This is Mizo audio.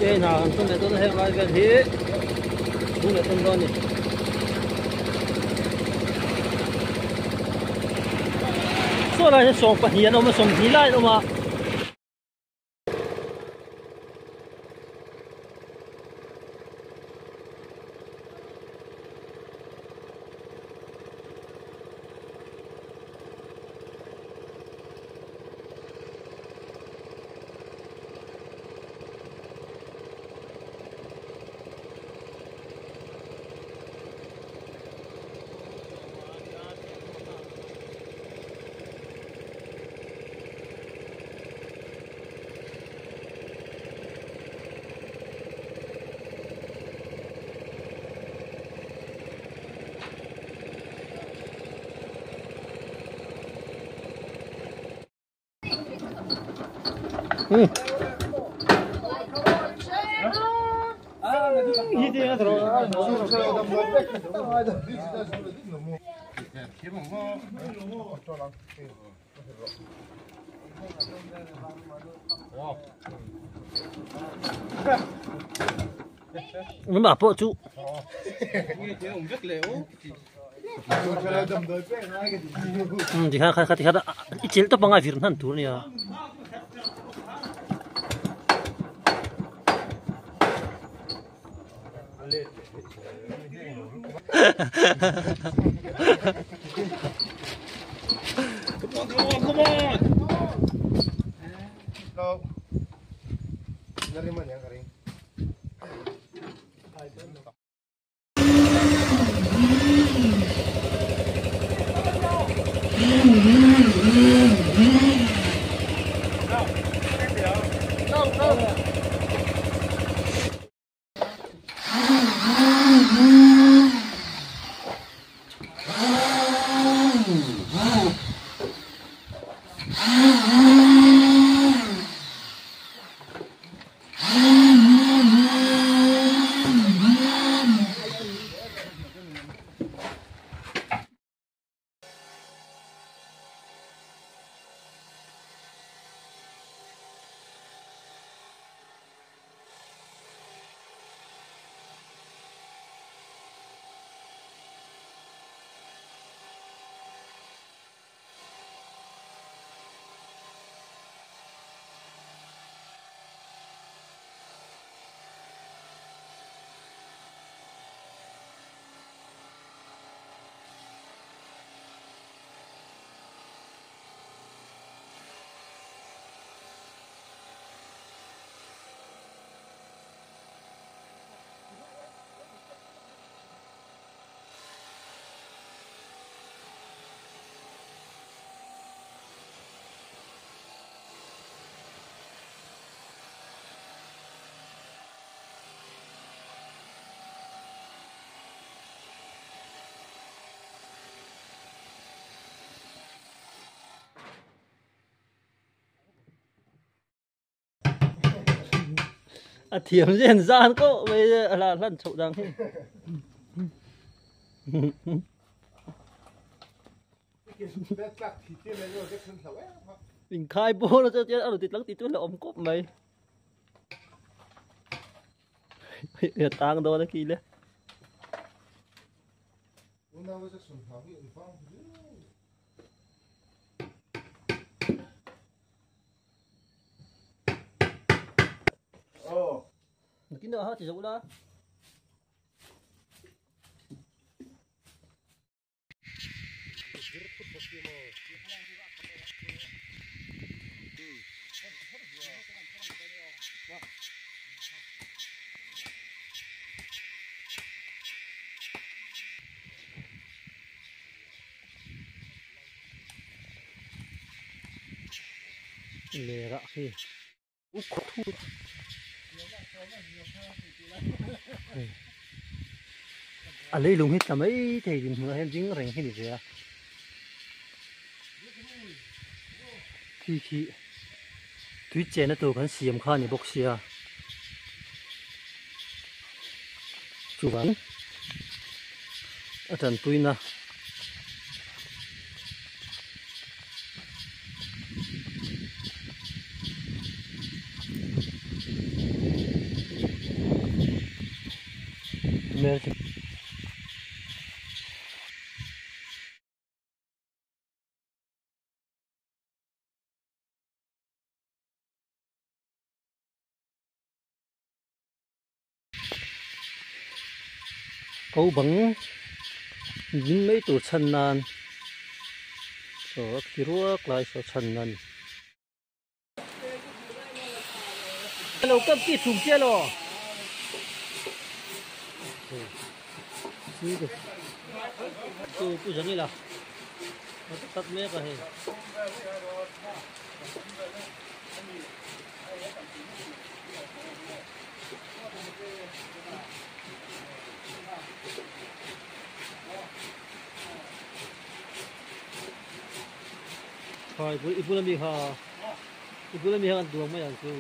Ok, hna kan tum leh dawn a heng lai vel hi bung leh tum dawn a ni. Saw lai hian 12 an awm a 20 lai an awm a. Nó bảo bộ chú. Thì khá khá thì khá ít chế tôi bằng ai việc hẳn thú này à. Come on, come on, come on. Go. Nariman yan, Karing. À thiểm diện gian cô bây giờ là lần chậu đằng. Mình khai bố nó cho chết ở tịt lắc tịt là ôm cốp mày. Tang đó nó kỳ lên. Cái nữa chỉ dụ đó. Lê ra khi. À lấy lùng hết cả mấy thì mình em dính rèn cái gì vậy? Khi khi tuyết chè nó từ cái xiêm kha này bốc xia, chủ bán ở trần tuy na. Hmel khi. Ko bang min mai tur chhan nan saw a khi ruak lai saw chhan nan. Lo kam ki thum che lo. Tu pu zani la. Tak me ka he. Khai i bula mi kha i bula mi kha an duang mai ang chu.